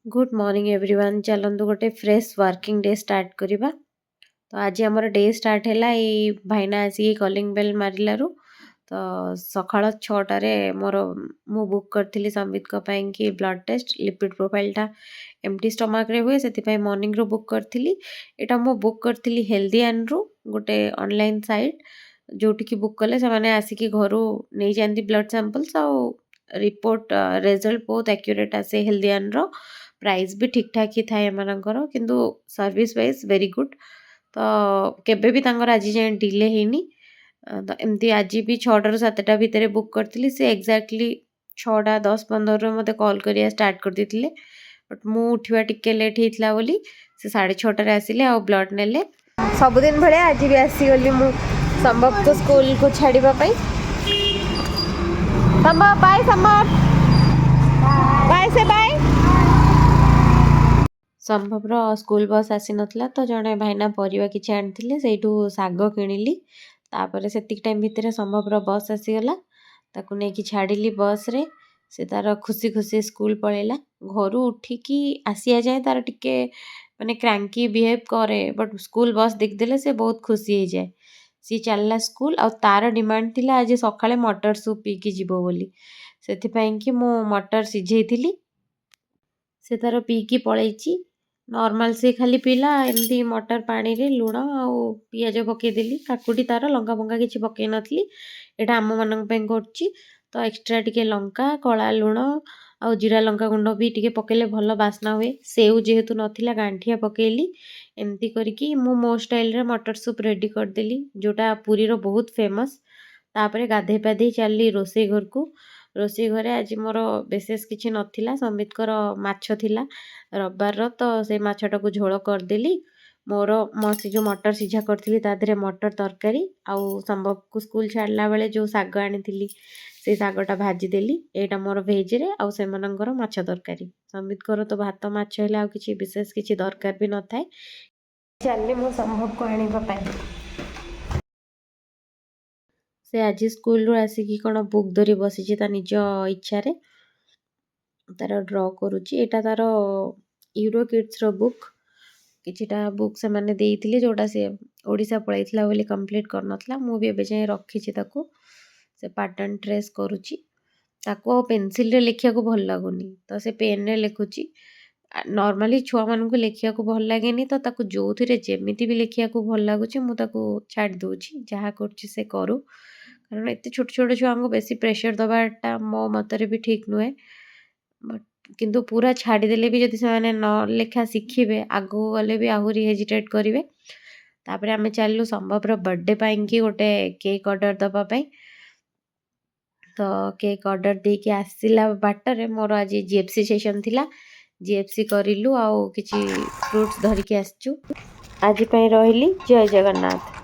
Good morning everyone. ଚାଲନ୍ତୁ, ଗୋଟେ fresh working day start କରିବା। ତ ଆଜି ଆମର ଡେ ଷ୍ଟାର୍ଟ ହେଲା ଏଇ ଭାଇନା ଆସିକି କଲିଂ ବେଲ୍ ମାରିଲାରୁ। ତ ସକାଳ 6ଟାରେ ମୁଁ ବୁକ୍ କରିଥିଲି ସମ୍ବିତଙ୍କ ପାଇଁକି ବ୍ଲଡ଼ ଟେଷ୍ଟ। ଲିପିଡ଼ ପ୍ରୋଫାଇଲ୍ଟା ଏମ୍ଟି ଷ୍ଟମାକ୍ରେ ହୁଏ, ସେଥିପାଇଁ ମର୍ଣ୍ଣିଂରୁ ବୁକ୍ କରିଥିଲି। ଏଇଟା ମୁଁ ବୁକ୍ କରିଥିଲି ହେଲ୍ଦିଆନ୍ରୁ, ଗୋଟେ ଅନଲାଇନ୍ ସାଇଟ୍, ଯେଉଁଠିକି ବୁକ୍ କଲେ ସେମାନେ ଆସିକି ଘରୁ ନେଇଯାଆନ୍ତି ବ୍ଲଡ଼ ସାମ୍ପଲ୍ସ ଆଉ ରିପୋର୍ଟ। ରେଜଲ୍ଟ ବହୁତ ଆକ୍ୟୁରେଟ୍ ଆସେ ହେଲ୍ଦିଆନ୍ର। ପ୍ରାଇସ୍ ବି ଠିକ୍ ଠାକ୍ ହିଁ ଥାଏ ଏମାନଙ୍କର, କିନ୍ତୁ ସର୍ଭିସ୍ ୱାଇଜ୍ ଭେରି ଗୁଡ୍। ତ କେବେ ବି ତାଙ୍କର ଆଜି ଯାଏଁ ଡିଲେ ହେଇନି। ତ ଏମିତି ଆଜି ବି 6ଟାରୁ 7ଟା ଭିତରେ ବୁକ୍ କରିଥିଲି। ସେ ଏକ୍ଜାକ୍ଟଲି 6ଟା 10-15ରୁ ମୋତେ କଲ୍ କରିବା ଷ୍ଟାର୍ଟ କରିଦେଇଥିଲେ, ବଟ୍ ମୁଁ ଉଠିବା ଟିକେ ଲେଟ୍ ହେଇଥିଲା ବୋଲି ସେ 6:30ରେ ଆସିଲେ ଆଉ ବ୍ଲଡ଼ ନେଲେ। ସବୁଦିନ ଭଳିଆ ଆଜି ବି ଆସିଗଲି ମୁଁ ସମ୍ଭବକୁ ସ୍କୁଲକୁ ଛାଡ଼ିବା ପାଇଁ। ସମ୍ଭବ, ବାଏ। ସମର, ବାଏ, ସେ ବାଏ। ସମ୍ଭବର ସ୍କୁଲ ବସ୍ ଆସିନଥିଲା, ତ ଜଣେ ଭାଇନା ପରିବା କିଛି ଆଣିଥିଲେ, ସେଇଠୁ ଶାଗ କିଣିଲି। ତାପରେ ସେତିକି ଟାଇମ୍ ଭିତରେ ସମ୍ଭବର ବସ୍ ଆସିଗଲା। ତାକୁ ନେଇକି ଛାଡ଼ିଲି ବସ୍ରେ। ସେ ତାର ଖୁସି ଖୁସି ସ୍କୁଲ ପଳେଇଲା। ଘରୁ ଉଠିକି ଆସିବା ଯାଏଁ ତାର ଟିକେ ମାନେ କ୍ରାଙ୍କି ବିହେଭ୍ କରେ, ବଟ୍ ସ୍କୁଲ ବସ୍ ଦେଖିଦେଲେ ସେ ବହୁତ ଖୁସି ହେଇଯାଏ। ସିଏ ଚାଲିଲା ସ୍କୁଲ। ଆଉ ତାର ଡିମାଣ୍ଡ ଥିଲା ଆଜି ସକାଳେ ମଟର ସୁପ୍ ପିଇକି ଯିବ ବୋଲି। ସେଥିପାଇଁ କି ମୁଁ ମଟର ସିଝେଇଥିଲି। ସେ ତାର ପିଇକି ପଳେଇଛି। ନର୍ମାଲ ସେ ଖାଲି ପିଇଲା ଏମିତି। ମଟର ପାଣିରେ ଲୁଣ ଆଉ ପିଆଜ ପକେଇଦେଲି, କାକୁଡ଼ି, ତାର ଲଙ୍କା ଫଙ୍କା କିଛି ପକେଇ ନଥିଲି। ଏଇଟା ଆମମାନଙ୍କ ପାଇଁ କରୁଛି, ତ ଏକ୍ସଟ୍ରା ଟିକେ ଲଙ୍କା, କଳା ଲୁଣ ଆଉ ଜିରା ଲଙ୍କା ଗୁଣ୍ଡ ବି ଟିକେ ପକେଇଲେ ଭଲ ବାସ୍ନା ହୁଏ। ସେଉ ଯେହେତୁ ନଥିଲା, ଗାଣ୍ଠିଆ ପକେଇଲି। ଏମିତି କରିକି ମୁଁ ମୋ ଷ୍ଟାଇଲରେ ମଟର ସୁପ୍ ରେଡ଼ି କରିଦେଲି, ଯେଉଁଟା ପୁରୀର ବହୁତ ଫେମସ୍। ତାପରେ ଗାଧେଇ ପାଧେଇ ଚାଲିଲି ରୋଷେଇ ଘରକୁ। ରୋଷେଇ ଘରେ ଆଜି ମୋର ବିଶେଷ କିଛି ନଥିଲା। ସମ୍ବିତଙ୍କର ମାଛ ଥିଲା ରବିବାରର, ତ ସେଇ ମାଛଟାକୁ ଝୋଳ କରିଦେଲି। ମୋର ସେ ଯେଉଁ ମଟର ସିଝା କରିଥିଲି, ତା ଦେହରେ ମଟର ତରକାରୀ ଆଉ ସମ୍ଭବକୁ ସ୍କୁଲ ଛାଡ଼ିଲା ବେଳେ ଯେଉଁ ଶାଗ ଆଣିଥିଲି, ସେଇ ଶାଗଟା ଭାଜିଦେଲି। ଏଇଟା ମୋର ଭେଜରେ ଆଉ ସେମାନଙ୍କର ମାଛ ତରକାରୀ। ସମ୍ବିତଙ୍କର ତ ଭାତ ମାଛ ହେଲେ ଆଉ କିଛି ବିଶେଷ କିଛି ଦରକାର ବି ନଥାଏ। ଚାଲିଲି ମୁଁ ସମ୍ଭବକୁ ଆଣିବା ପାଇଁ। ସେ ଆଜି ସ୍କୁଲରୁ ଆସିକି କ'ଣ ବୁକ୍ ଧରି ବସିଛି, ତା ନିଜ ଇଚ୍ଛାରେ ତାର ଡ୍ର କରୁଛି। ଏଇଟା ତାର ୟୁରୋ କିଡ୍ସର ବୁକ୍। କିଛିଟା ବୁକ୍ ସେମାନେ ଦେଇଥିଲେ, ଯେଉଁଟା ସେ ଓଡ଼ିଶା ପଳେଇଥିଲା ବୋଲି କମ୍ପ୍ଲିଟ୍ କରିନଥିଲା। ମୁଁ ବି ଏବେ ଯାଏଁ ରଖିଛି ତାକୁ। ସେ ପାଟର୍ନ ଟ୍ରେସ୍ କରୁଛି। ତାକୁ ଆଉ ପେନସିଲରେ ଲେଖିବାକୁ ଭଲ ଲାଗୁନି, ତ ସେ ପେନ୍ରେ ଲେଖୁଛି। ନର୍ମାଲି ଛୁଆମାନଙ୍କୁ ଲେଖିବାକୁ ଭଲ ଲାଗେନି, ତ ତାକୁ ଯେଉଁଥିରେ ଯେମିତି ବି ଲେଖିବାକୁ ଭଲ ଲାଗୁଛି, ମୁଁ ତାକୁ ଛାଡ଼ି ଦେଉଛି। ଯାହା କରୁଛି ସେ କରୁ, କାରଣ ଏତେ ଛୋଟ ଛୋଟ ଛୁଆଙ୍କୁ ବେଶୀ ପ୍ରେସର୍ ଦେବାଟା ମୋ ମତରେ ବି ଠିକ୍ ନୁହେଁ। ବଟ୍ କିନ୍ତୁ ପୁରା ଛାଡ଼ିଦେଲେ ବି ଯଦି ସେମାନେ ନ ଲେଖା ଶିଖିବେ, ଆଗକୁ ଗଲେ ବି ଆହୁରି ହେଜିଟେଟ୍ କରିବେ। ତାପରେ ଆମେ ଚାଲିଲୁ ସମ୍ଭବର ବର୍ଥଡ଼େ ପାଇଁକି ଗୋଟେ କେକ୍ ଅର୍ଡ଼ର ଦେବା ପାଇଁ। ତ କେକ୍ ଅର୍ଡ଼ର ଦେଇକି ଆସିଲା ବାଟରେ ମୋର ଆଜି ଜିଏଫ୍ସି ସେସନ୍ ଥିଲା। ଜିଏଫ୍ସି କରିଲୁ ଆଉ କିଛି ଫ୍ରୁଟ୍ସ ଧରିକି ଆସିଛୁ। ଆଜି ପାଇଁ ରହିଲି। ଜୟ ଜଗନ୍ନାଥ।